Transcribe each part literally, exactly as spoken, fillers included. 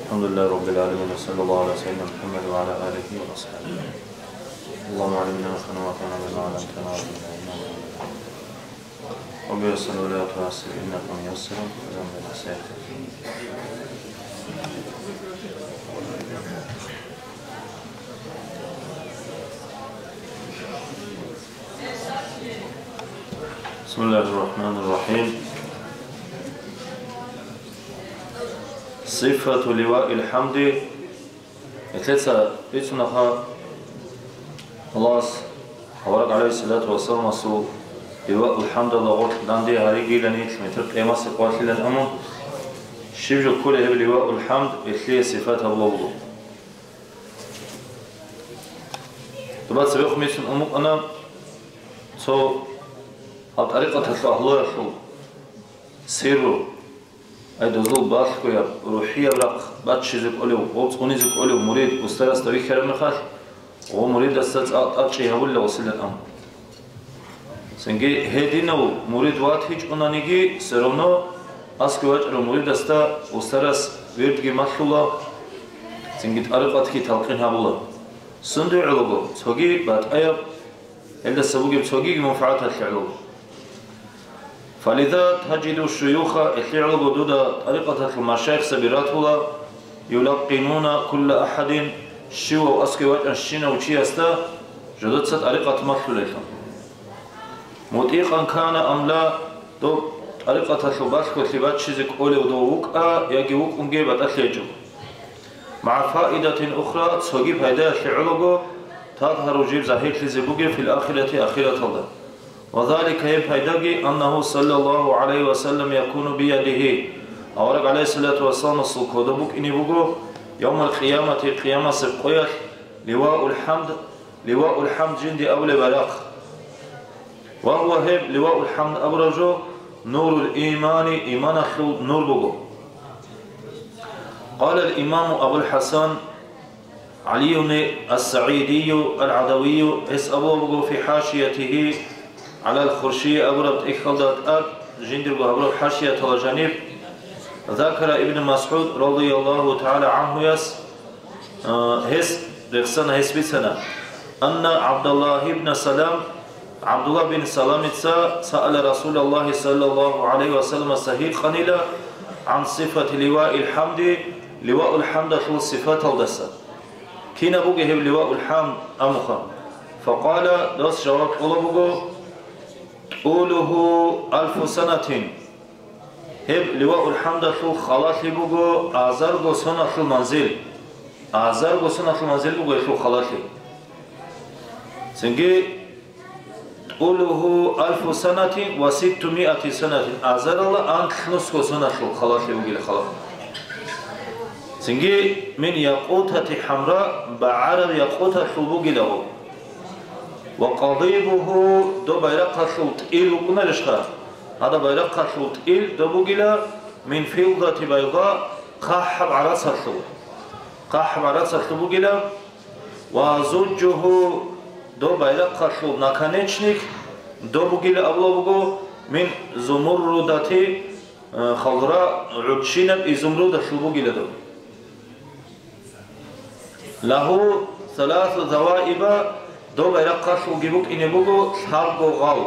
الحمد لله رب العالمين، وصلى الله على سيدنا محمد وعلى آله وأصحابه. اللهم علمنا ما ينفعنا وانفعنا بما علمتنا وزدنا علما. رب يسر ولا تعسر، إنك ميسر، فلم يسر. بسم الله الرحمن الرحيم. صفة لواء الحمد. Гьелъеца бицунаха Аллагьас авараг гӀалайгьиссалату вассаламасул ливаул хӀамдалда гъоркь данде гьаригилан нилъ метер къиямасеб къоялъилан, амма щиб жо кколеб гьеб ливаул хӀамд, гьелъие сифат гьабулеб буго. Доба цебехъ бицун ун букӀана цо гьаб тӀарикъаталъул агьлуялъул сирру, ай дозул балъгояб, рухӀияб рахъ баччизе кӀолев, гъов цӀунизе кӀолев мурид устарасда вихьараб мехалъ, гъов муридасда цӀакъ тӀадчӀей гьабулила гъосилан ам. Цинги гьединав мурид ватичӀунаниги, все равно аскӀов вачӀарав муридасда устарас вирдги малъула, цинги тӀарикъатги талкъин гьабула. Сунде гӀолого, цоги батӀаяб, гьелдаса бугеб цогиги манфагӀаталъе гӀолого. فلذا تجد الشيوخ, гьелъие гӀолого дуда тӀарикъаталъул машайихзаби ратула, يلقنون كل أحد, щивав аскӀов вачӀанщинав чиясда жодоца тӀарикъат малъулелъул. مطيقا كان أم لا, доб тӀарикъаталъул балъголъи баччизе кӀолев дов вукӀа яги вукӀунге батӀалъи гьечӀо. مع فائدة أخرى, цоги пайдаялъе гӀолого, تظهر, жиб загьирлъизе бугеб, في الآخرة, ахираталда. وذلك, гьеб пайдаги, أنه صلى الله عليه وسلم يكون بيده, авараг гӀалайгьиссалату вассаламасул кодоб букӀине буго, يوم القيامة, къиямасеб къоялъ, لواء الحمد, ливаул хӀамд жинде абулеб байрахъ. وهو, гьеб ливаул хӀамд абураб жо, نور الإيمان, иманалъул нур буго. قال الإمام أبو الحسن علي السعيدي العدوي, гьес абулеб буго في حاشيته على الخرشي абураб тӀехьалда тӀад жиндирго гьабураб хӀашияталда жаниб, ذكر ابن مسعود رضي الله تعالى عنه, яс, а, гьес рехсана, гьес бицана, أن عبد الله بن سلام, ГӀабдуллагь бин Саламица سأل رسول الله صلى الله عليه وسلم, гьикъанила, عن صفة لواء الحمد, ливаул хӀамдалъул сифаталдаса. Кинаб бугеб гьеб ливаул хӀамд амухъан? فقال, дос жаваб кьола буго, طوله ألف سنة. Гьеб ливаул хӀамдалъул халалъи буго азарго соналъул манзил. Азарго соналъул манзил буго гьелъул халалъи. Цинги, طوله ألف سنة وستمائة سنة, азаралда анлънусго соналъул халалъи бугила халалъ. Цинги, من ياقوتة حمراء, багӀараб якъуталъул бугила гъоб. وقضيبه, доб байрахъалъул тӀил вукӀунарищха? Гьадаб байрахъалъул тӀил доб бугила من فضة بيضاء, хъахӀаб гӀарацалъул. ХъахӀаб гӀарацалъул бугила. وزجه, доб байрахъалъул наконечник доб бугила абула буго من زمردة, э, халдура гӀуччинаб изумрудалъул бугила доб. له ثلاث ذوائب, доб байрахъалъулги букӀине буго лъабго гъал,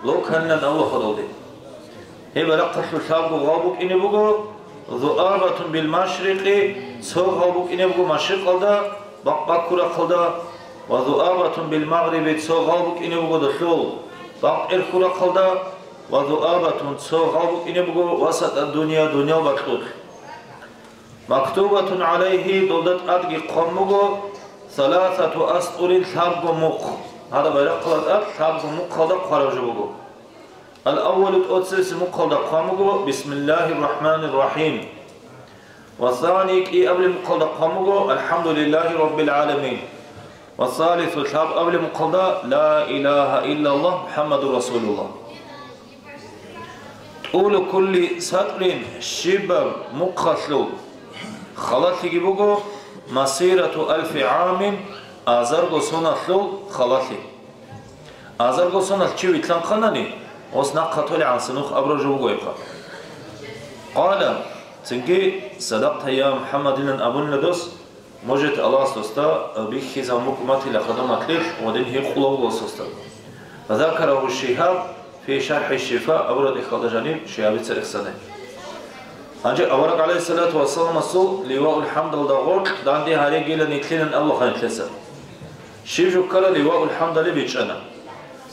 локанилан авлахъалалде. Гьеб байрахъалъул лъабго гъал букӀине буго, ذؤابة بالمشرق, цо гъал букӀине буго машрикъалда, бакъ баккурахъалда, وذؤابة بالمغرب, цо гъал букӀине буго долъул, бакъ эрхурахъалда, وذؤابة, цо гъал букӀине буго وسط الدنيا, дуниял бакьулъ. مكتوبة عليه, долда тӀадги хъван буго, ثلاثة أسطر, лъабго мухъ. Гьадаб байрахъалда тӀад лъабго мухъалда хъвараб жо буго. الأول, тӀоцебесеб мухъалда хъван буго, بسم الله الرحمن الرحيم. والثاني, кӀиабилеб мухъалда хъван буго, الحمد لله رب العالمين. والثالث, лъабабилеб мухъалда, لا إله إلا الله محمد رسول الله. طول كل سطر, щибаб мухъалъул халалъиги буго, مسيرة ألف عام, азарго соналъул халалъи. Азарго соналъ чи вилълъанхъанани, гъос нахъа толегӀан санухъ абураб жо буго гьебха. قال, Цинги, «Садакъта, я МухӀаммад», илан абунила дос, может, Аллагьас досда бихьизабун букӀун батила хадуб макьилъ ва дин гьикъулев вуго досда. Закарагьу Шигьаб фи шархӀи Шифа абураб тӀехьалда жаниб Шигьабица рехсана. Гьанже авараг гӀалайгьиссалату вассаламасул ливаул хӀамдалда гъоркь данде гьаригила нилъилан абула нилъеца. Щиб жо ккараб ливаул хӀамдалде бичӀчӀана.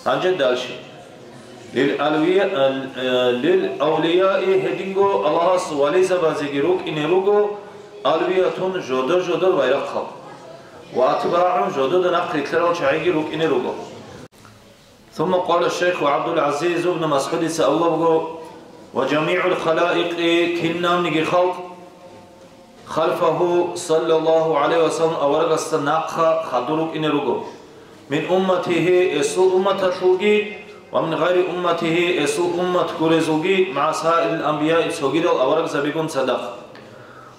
Гьанже дальше. Лил алвия-, э, лил авлияи, гьединго Аллагьас вализабазеги рукӀине руго алвиятун жодор-жодор байрахъал. Ва атбагӀун жодода нахъ рилълъарал чагӀиги рукӀине руго. Сумма къала шейх ГӀабдул-ГӀазиз ибн МасгӀудица абулеб буго: «Ва жамигӀул халаикъи», кинабниги халкъ, «халфагьу саллаллагьу гӀалайгьи ва саллам», аварагасда нахъа хадур рукӀине руго, «мин умматигьи», эсул умматалъулги, «ва мин гъайри умматигьи», эсул уммат гурезулги, «магӀа саирил анбияи», цогидал аварагзабигун цадахъ.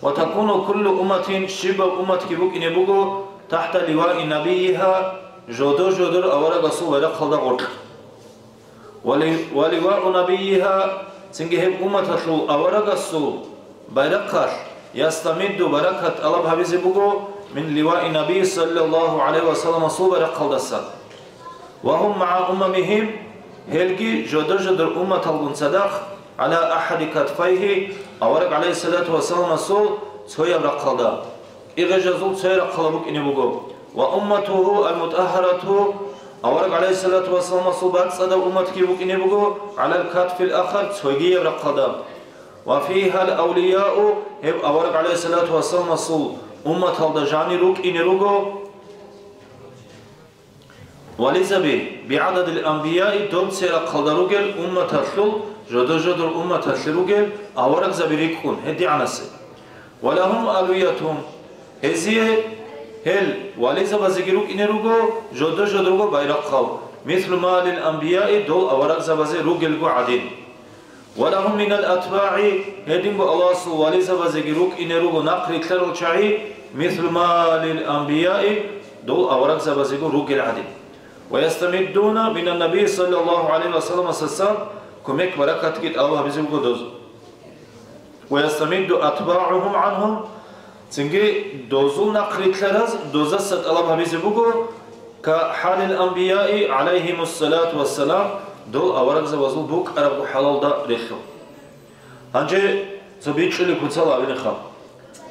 «Ва такуну куллу умматин», щибаб умматги букӀине буго, «тахта ливаи набийигьа», жодор-жодор аварагасул байрахъалда гъоркь. Ва ли-, ва ливау набийигьа, цинги гьеб умматалъул аварагасул байрахъалъ, ястамидду, баракат тӀалаб гьабизе буго, мин ливаи набий саллаллагьу гӀалайгьи ва салламасул байрахъалдасан. Ва гьум магӀа умамигьим, гьелги жодор-жодор умматалгун цадахъ, гӀала ахӀади катфайгьи, авараг гӀалайгьиссалату вассаламасул цояб рахъалда. КӀигъежазул цояб рахъалда букӀине буго. Ва умматугьу аль-мутӀагьгьарату, авараг гӀалайгьиссалату вассаламасул бацӀцӀадаб умматги букӀине буго, гӀалал катфил ахар, цогияб рахъалда. Ва фигьал авлияу, гьеб авараг гӀалайгьиссалату вассаламасул умматалда жанир рукӀине руго. Вализаби, бигӀададил анбияи, дол церахъалда ругел умматалъул, жодор-жодор умматалъе ругел аварагзаби рикӀкӀун гьедигӀанасе. Ва лагьум алвиятун, гьезие, гьел вализабазеги рукӀине руго, жодор-жодорго байрахъал, мислу ма лил анбияи, дол аварагзабазе ругелго гӀадин. Ва лагьум минал атбагӀи, гьединго Аллагьасул вализабазеги рукӀине руго нахъ рилълъарал чагӀи, мислу ма лил анбияи, дол аварагзабазего ругел гӀадин. Ва ястамиддуна минан набий саллаллагьу гӀалайгьи ва салламасдасан кумек-баракатги тӀалаб гьабизе буго доз. Ва ястамидду атбагӀугьум гӀангьум, цинги дозул нахъ рилълъараз дозаса тӀалаб гьабизе буго, ка хӀалил анбияи гӀалайгьимуссалату вассалам, дол аварагзабазул букӀарабго хӀалалда релълъун. Гьанже цо бичӀчӀулеб куцал абинеха.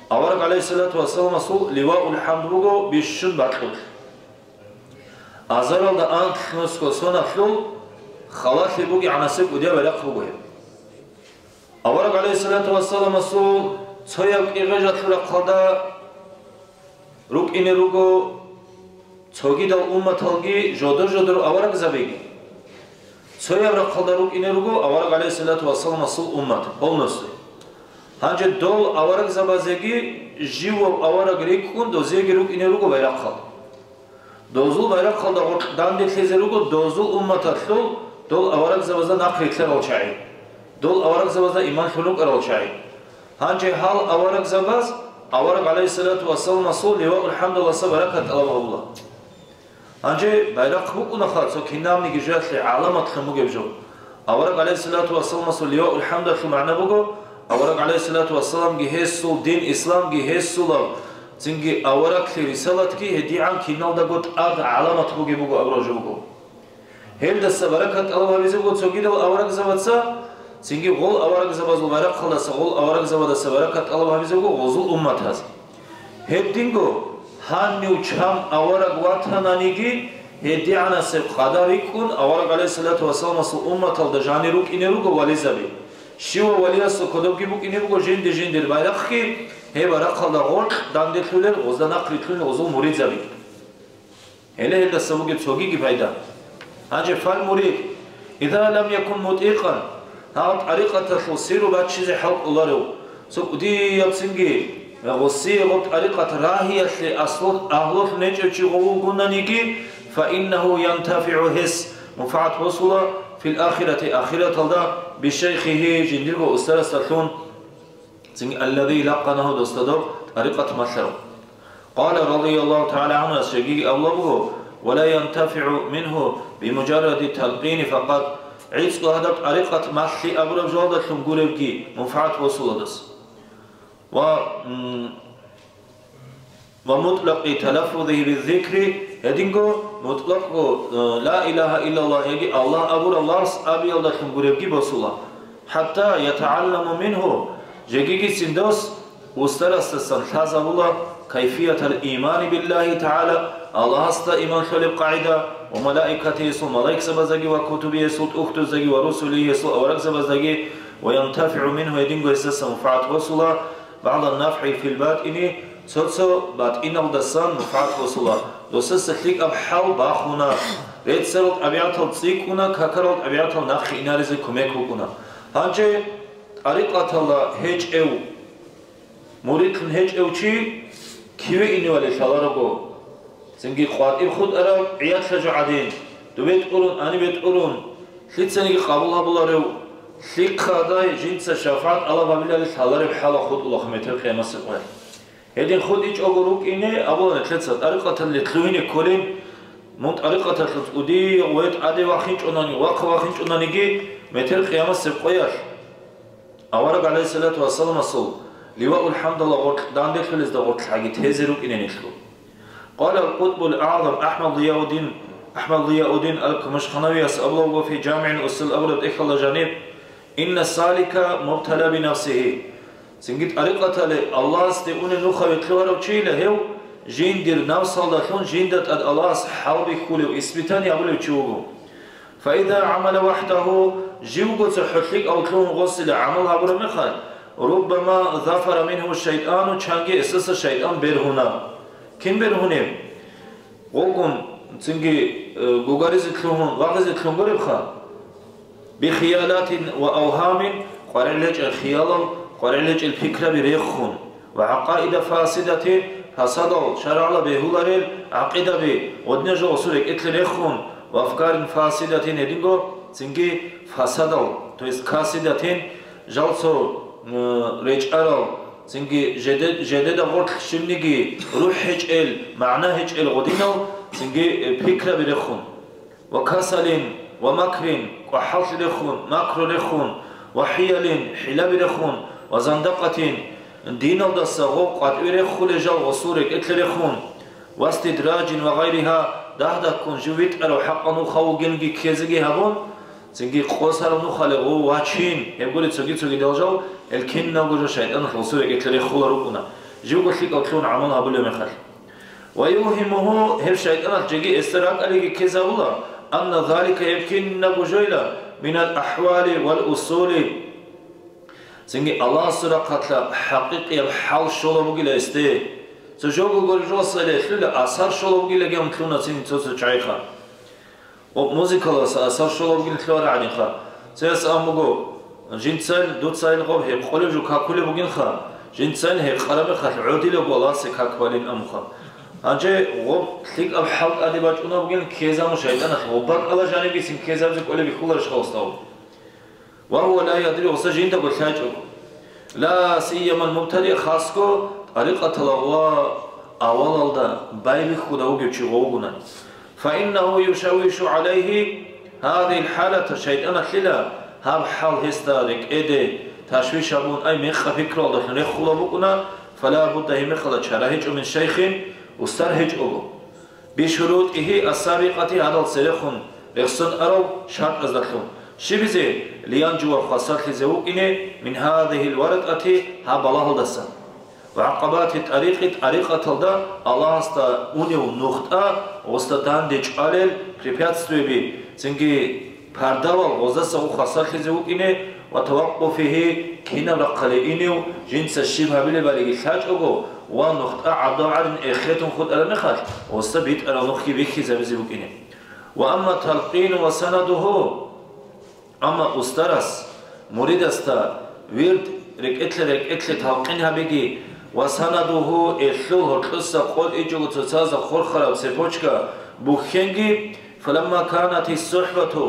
Авараг гӀалайгьиссалату вассаламасул ливаул хӀамд буго бищун бакьулъ. Азаралда анлънусго соналъул халалъи бугебгӀанасе кӀудияб байрахъ буго гьеб. Авараг гӀалайгьиссалату вассаламасул цояб кӀигъежалъул рахъалда рукӀине руго цогидал умматалги жодор-жодор аварагзабиги. Цояб рахъалда рукӀине руго авараг гӀалайгьиссалату вассаламасул уммат полностью. Гьанже дол аварагзабазеги живав авараг рикӀкӀун дозиеги рукӀине руго байрахъал. Дозул байрахъалда гъоркь данделъизе руго дозул умматалъул дол аварагзабазда нахъ рилълъарал чагӀи, дол аварагзабазда иман лъун рукӀарал чагӀи. Гьанже гьал аварагзабаз авараг гӀалайгьиссалату вассаламасул ливаул хӀамдаласа баракат тӀалаб гьабула. Гьанже байрахъ букӀунаха цо кинабниги жоялъе гӀаламатлъун бугеб жо. Авараг гӀалайгьиссалату вассаламасул ливаул хӀамдалъул магӀна буго, авараг гӀалайгьиссалату вассаламги гьесул дин исламги гьесулав, цинги авараглъи рисалатги гьедигӀан киналдаго тӀад гӀаламат бугеб буго абураб жо буго. Гьелдаса баракат тӀалаб гьабизе буго цогидал аварагзабаца, цинги гъол аварагзабазул байрахъалдаса гъол аварагзабадаса баракат тӀалаб гьабизе буго гъозул умматаз. Гьединго гьанив чан авараг ватананиги, гьедигӀанасеб къадар рикӀкӀун авараг гӀалайгьиссалату вассаламасул умматалда жанир рукӀине руго вализаби. Щивав валиясул кодобги букӀине буго жинди-жиндир байрахъги, гьеб байрахъалда гъоркь данделъулел, гъозда нахъ рилълъунел гъозул муридзаби. Гьеле гьелдаса бугеб цогиги пайда. Гьанже фал мурид, иза лам якун мутӀикъан, гьав тӀарикъаталъул сиру баччизе хӀал кӀоларев, цо кӀудиябцинги гъосие гъоб тӀарикъат рагьиялъе аслу-, агьлулъ нечӀев чи гъов вугонаниги, фаиннагьу янтафигӀу, гьес мунфагӀат босула, фил ахирати, ахираталда, бишайхигьи, жиндирго устарасдалъун. Цинги аллади лакъанагьу, досда доб тӀарикъат малъарав. Къала радияллагьу тагӀала гӀангьу, асжагиги абула буго, ва ла янтафигӀу мингьу бимужарради талкъини факъат, гӀицӀго гьадаб тӀарикъат малъи абураб жоялдалъун гуребги мунфагӀат босула дос. ва, м, ва мутӀлакъи талаффузихи биззикри, гьединго мутӀлакъго, э, ла илагьа иллаллагь яги Аллагь абураб лафз абиялдалъун гуребги босула. ХӀатта ятагӀалламу мингьу, жегигицин дос устарасдасан лъазабула кайфиятал имани биллагьи тагӀала, Аллагьасда иман лъолеб къагӀида, ва малаикатигьи, гьесул малаикзабаздаги, ва кутубигьи, гьесул тӀухьдуздаги, ва русулигьи, гьесул аварагзабаздаги, ва янтафигӀу мингьу, гьединго гьесдасан манфагӀат босула, багӀдан нафгӀи фил батӀини, цо-цо батӀиналдасан манфагӀат босула. Досаса лъикӀаб хӀал бахуна, реццарал тӀабигӀатал цӀикӀкӀуна, какарал тӀабигӀатал нахъе инаризе кумек букӀуна. Гьанже тӀарикъаталда гьечӀев, муридлъун гьечӀев чи киве иневали лъаларого, цинги къватӀиб хутӀараб гӀиялъа жо гӀадин, дубе тӀурун, анибе тӀурун, лъицаниги къабул гьабуларев, лъихъадай жинца шафагӀат тӀалаб гьабилали лъалареб хӀалалъ хутӀулаха метер къиямасеб къоялъ. Гьедин хутӀичӀого рукӀине абула нилъеца, тӀарикъаталде лъугьине кколин, мун тӀарикъаталъул цӀудияб ва тӀаде вахинчӀунани, вахъа вахинчӀунаниги, метер къиямасеб къоялъ авараг гӀалайгьиссалату вассаламасул ливаул хӀамдалда гъоркь данделъулезда гъоркьлъаги тезе рукӀине нилъго. Къала ал-КъутӀбул агӀзам АхӀмад Зияудин, АхӀмад Зияудин ал-Камашханавияс абула вуго фи ЖамигӀил Усул абураб тӀехьалда жаниб: «Инна салика мубтала бинафсигьи». Цинги тӀарикъаталде Аллагьасде унев нухалъ вехьуларев чийила гьев, жиндир нафсалдалъун жинда тӀад Аллагьас хӀалбихьулев, испытание гьабулев чи вуго. «Фаиза гӀамала вахӀдагьу», живго цохӀо лъикӀав лъугьун гъосила гӀамал гьабураб мехалъ, «руббама зафара мингьу шайтӀану», чанги гьесдаса шайтӀан бергьуна. Кин бергьунеб? Гъогун, цинги, э, гугаризе лъугьун, вагъизе лъугьун гуребха? «Бихиялатин ва авгьамин», къваригӀел гьечӀел хиялал, къваригӀел гьечӀел пикраби рехун, «ва гӀакъаида фасидатин», пасадал, шаргӀалда бегьуларел гӀакъидаби, гъодинал жо гъосул рекӀелъе рехун, «ва афкарин фасидатин», гьединго, цинги фасадал, то есть касидатин, жал цо, м, речӀарал, цинги жеде-, жедеда гъорлъ щибниги рухӀ гьечӀел, магӀна гьечӀел гъодинал, цинги, э, пикраби рехун. «Ва касалин, ва макрин», кӀвахӀаллъи рехун, макру рехун, «ва хӀиялин», хӀилаби рехун, «ва зандакъатин», диналдаса гъов къватӀиве рехулел жал гъосул рекӀелъе рехун, «ва стидражин ва гъайригьа», дагь-дагьккун жив витӀарав хӀакъав нухалъ вугинги ккезеги гьабун, цинги къосарав нухалъ гъов вачин, гьеб гури цоги-цогидал жал, гьел киналго жо шайтӀаналъ гъосул рекӀелъе рехула рукӀуна, живго лъикӀав лъугьун гӀамал гьабулеб мехалъ. «Ва ювгьимугьу», гьеб шайтӀаналъ жеги гьесда ракӀалдеги ккезабула, «анна залика», гьеб кинабго жойила, «минал ахӀвали вал усули», цинги Аллагьасул рахъалъа хӀакъикъияб хӀал щола бугила гьесде. Цо жого гуреб жоялдаса лъугьуна, асар щола бугилаги гьанлъуна цин цо-цо чагӀиха. Гъоб музыкалдаса асар щола бугин лъугьарагӀан гьеха. Цояс абун буго: «Жинцайин, дуцайин гъоб гьекъолеб жо какулеб бугинха, жинцайин гьекъараб мехалъ гӀодилаго Аллагьасе как балин», – абунха. Гьанже гъоб лъикӀаб хӀал тӀаде бачӀунеб бугин ккезабун шайтӀаналъ, гъоб бакӀалда жанибгицин ккезабизе кӀолеб бихьуларищ гъосда? «Ва гьува ла ядри», гъосда жиндаго лъачӀого. «Ла сиямал мубтади», хасго тӀарикъаталда ва авалалда байбихьуда вугев чи гъов вугони. «Фаиннагьу юшаввишу гӀалайгьи гьазигьил хӀалата», шайтӀаналъила гьаб хӀал гьесда рекӀеде ташвиш гьабун, ай, мекъа пикралдалъун рехула букӀуна, «фала будда», гьеб мехалда чара гьечӀо, «мин шайхин», устар гьечӀого. «БишурутӀигьи ассабикъати», гьадал церехун рехсон арал шартӀаздалъун. Щибизе? «Лиянжува», хвасарлъизе вукӀине, «мин гьазигьил варатӀати», гьаб балагьалдасан. «Ва гӀакъабати тӀарикъи», тӀарикъаталда Аллагьасда унев нухтӀа гъосда данде чӀвалел препятствиеби, цинги пардавал гъозаса хвасарлъизе вукӀине, «ва таваккъуфигьи», кинаб рахъалде инев, жинца щиб гьабилебалиги лъачӀого, ва нухтӀа гӀадав гӀадин эхетун хутӀараб мехалъ, гъосда битӀараб нухги бихьизабизе букӀине. «Ва амма талкъину ва санадугьу», амма устарас муридасда вирд рекӀелъе-рекӀелъе талкъин гьабиги ва санадугьу, гьелъул гьоркьоса къотӀичӀого цоцазда хурхараб цепочка бухьенги, «фаламма канатис сухӀбату»,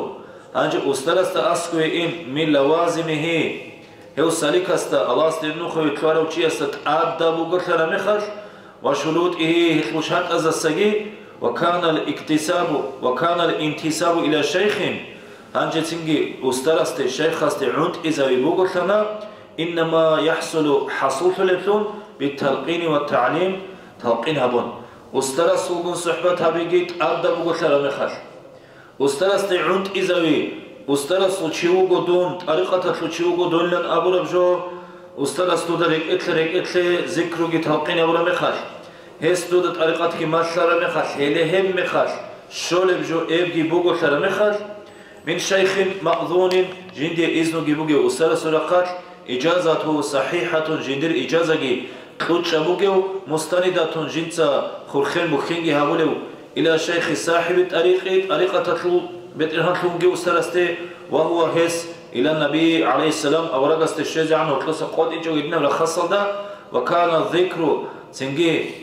гьанже устарасда аскӀове ин, «мин лавазимигьи», гьев саликасда, Аллагьасде нухалъ вихьуларев чиясда тӀадаб бугорлъараб мехалъ, «ва шурутӀигьи», гьелъул шартӀаздасаги, «ва канал иктисабу, ва канал интисабу иля шайхин», гьанже цинги устарасде, шайхасде гӀунтӀизави бугорлъана, Иннама яхӀсулу, хӀасуллъулеблъун, биталкъини ва тагӀлим, талкъин гьабун. Устарасулгун сухӀбат гьабиги тӀадаб буголъараб мехалъ. Устарасде гӀунтӀизави, устарасул чи вуго дун, тӀарикъаталъул чи вуго дунилан абураб жо, устарас дуда рекӀелъе-рекӀелъе зикруги талкъин гьабураб мехалъ, гьес дуда тӀарикъатги малъараб мехалъ, гьеле гьеб мехалъ щолеб жо эбги буголъараб мехалъ, мин шайхин маъзунин, жиндие изнуги бугев устарасул рахъалъ, ижазату сахӀихӀатун, жиндир ижазаги кьучӀаб бугев, мустанидатун, жинца хурхен-бухьенги гьабулев, ила шайхи сахӀиби тӀарикъи, тӀарикъаталъул бетӀергьанлъунги устарасде, ва гьува гьес, ила Наби, гӀалайгьиссалам, аварагасде щвезегӀан гьоркьоса къотӀичӀев гьединаб рахасалда, ва кана зикру, цинги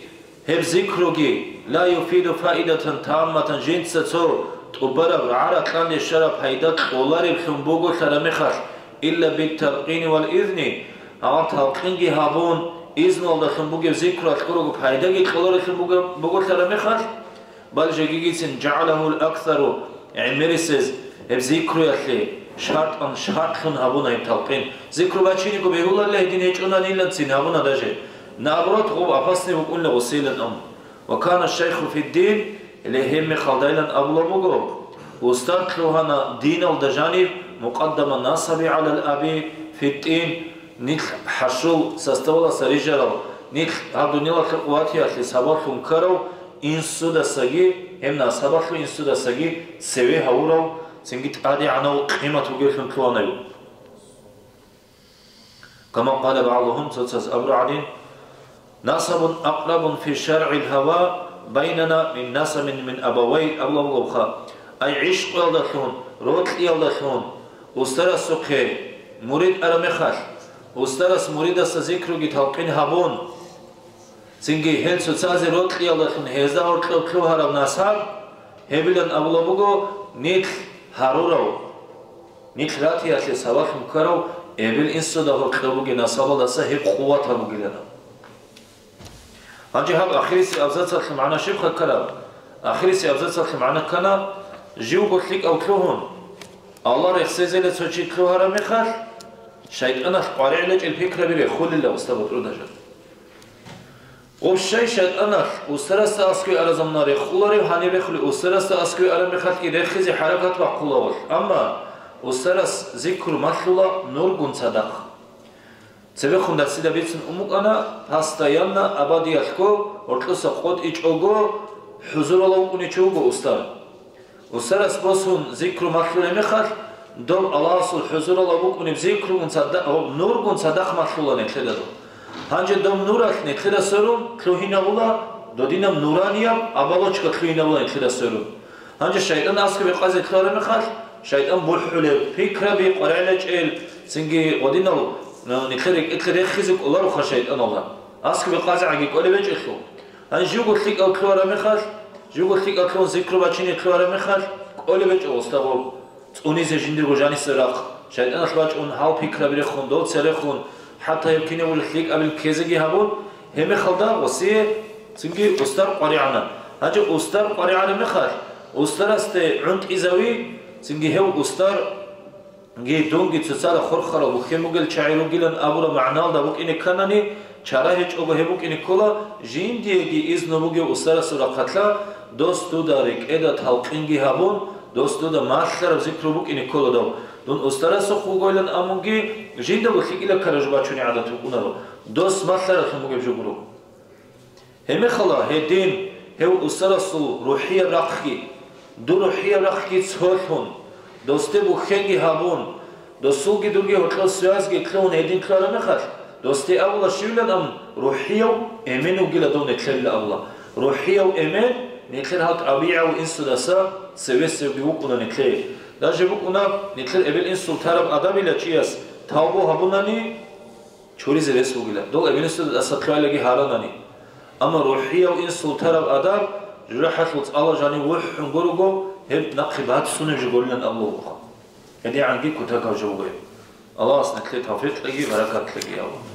гьеб зикруги, ла юфиду фаидатан тамматан, жинца цо тӀубараб, рагӀа-ракьалде щвараб пайда кьолареблъун буголъараб мехалъ, илла биталкъини вал изни, гьаб талкъинги гьабун, изнулдалъун бугеб зикруялъ гурого пайдаги кьолареблъун буго-, буголъараб мехалъ, бал жегигицин жагӀалагьул аксару, гӀемерисез гьеб зикруялъе шартӀан шартлъун гьабуна гьеб талкъин. Зикру бачиниго бегьуларила гьедин гьечӀонаниланцин гьабуна даже. Наоборот, гъуб опасный букӀунила гъусейилан ам. Ва кана шайху фиддин, гьеле гьеб мехалдайилан абула буго, устар лъугьана диналда жаниб, мукъаддама насаби гӀалал аби фиддин, нилъ хӀашул составаласа рижарал, нилъ гьаб дунялалъе къуватиялъе сабаблъун ккарав инсудасаги, гьеб насабалъул инсудасаги цеве гьавурав, цинги тӀадегӀанав къимат вугевлъун лъугьана гьев. Кама къала багӀдухум, цоцаз абураб гӀадин, насабун акърабун фи шаргӀил гьава байнана мин насабин мин абавай, абулаб бугоха. Ай гӀишкъуялдалъун, рокьиялдалъун, устарасухъе мурид араб мехалъ, устарас муридасда зикруги талкъин гьабун, цинги гьел цоцазе рокьиялдалъун гьезда гьоркьоб лъугьараб насаб, гьебилан абулаб буго, нилъ гьарурав, нилъ ратиялъе сабаблъун ккарав эбел-инсуда гьоркьоб бугеб насабалдаса гьеб къуват гьабугилана. Гьанже гьаб ахирисеб абзацалъул магӀна щибха ккараб? Ахирисеб абзацалъул магӀна ккана, живго лъикӀав лъугьун, Аллагь рехсезеле цо чи лъугьараб мехалъ, шайтӀаналъ къваригӀелечӀел пикраби рехулила, уста БутӀруда жан. Гъуб щай шайтӀаналъ устарасда аскӀове араб замана рехуларев, гьаниб рехулев устарасда аскӀове араб мехалъги рехизе хӀаракат бахъулавулъ, амма устарас зикру малъула нургун цадахъ. Цебехун дарсида бицун умукӀана, постоянно абадиялъго гьоркьоса къотӀичӀого хӀузуралав вукӀунев чи вуго устар. Устарас босун зикру малъулеб мехалъ, доб Аллагьасул хӀузуралав вукӀунеб зикругун цада-, о, нургун цадахъ малъула нилъеда доб. Гьанже доб нуралъ нилъеда сверун лъугьинавула додинаб нуранияб оболочка лъугьинавула нилъеда сверун. Гьанже шайтӀан аскӀове къазе лъугьараб мехалъ, шайтӀан бухӀулеб, пикраби къваригӀелечӀел, цинги гъодинал, э, нилъер рекӀелъе рехизе кӀолароха шайтӀаналда. АскӀове къазегӀанги кӀолеб гьечӀелъул. Гьанже живго лъикӀав лъугьараб мехалъ, живго лъикӀав лъугьун зикру бачине лъугьараб мехалъ, кӀолеб гьечӀо устагъоб. ЦӀунизе жиндирго жанисеб рахъ, шайтӀаналъ бачӀун гьал пикраби рехун, дол церехун, хӀатта гьеб кинабго лъикӀабил ккезеги гьабун, гьеб мехалда гъосие цинги устар къваригӀана. Гьанже устар къваригӀараб мехалъ, устарасде гӀунтӀизави, цинги гьев устар Ги, дунги цоцазда хурхарал бухьен бугел чагӀи ругилан абураб магӀналда букӀине кканани, чара гьечӀого гьеб букӀине ккола, жиндиеги изну бугев устарасул рахъалъа, дос дуда рекӀеда талкъинги гьабун, дос дуда малъараб зикру букӀине ккола дов. Дун устарасухъ вугойлан амунги, жиндаго лъикӀила ккараб жо бачунеб гӀадат букӀунаро, дос малъараблъун бугеб жо гуро. Гьебмехалда гьедин гьев устарасул рухӀияб рахъги, дур рухӀияб рахъги цолъун, досде бухьенги гьабун, досулги дурги гьоркьоб связьги лъугьун гьедин лъугьараб мехалъ, досде абула щивилан ам рухӀияв эмен вугила дов нилъерила абула. РухӀияв эмен нилъер гьал тӀабигӀав инсудаса цевесевги вукӀуна нилъее. Даже букӀуна нилъер эбел-инсул тараб адабила чияс тавбу гьабунани, чуризе рес вугила, дол эбел-инсуда тӀаса лъугьайлаги гьаранани. Амма рухӀияв инсул тараб адаб, жужахӀалъул цӀала жанив вухӀун гурого, гьеб нахъе бацунеб жо гурилан абулеб буго. ГьедигӀанги кутакаб жо буго гьеб. Аллагьас нилъее тавфикъ кьеги, баракат кьеги, я Аллагь.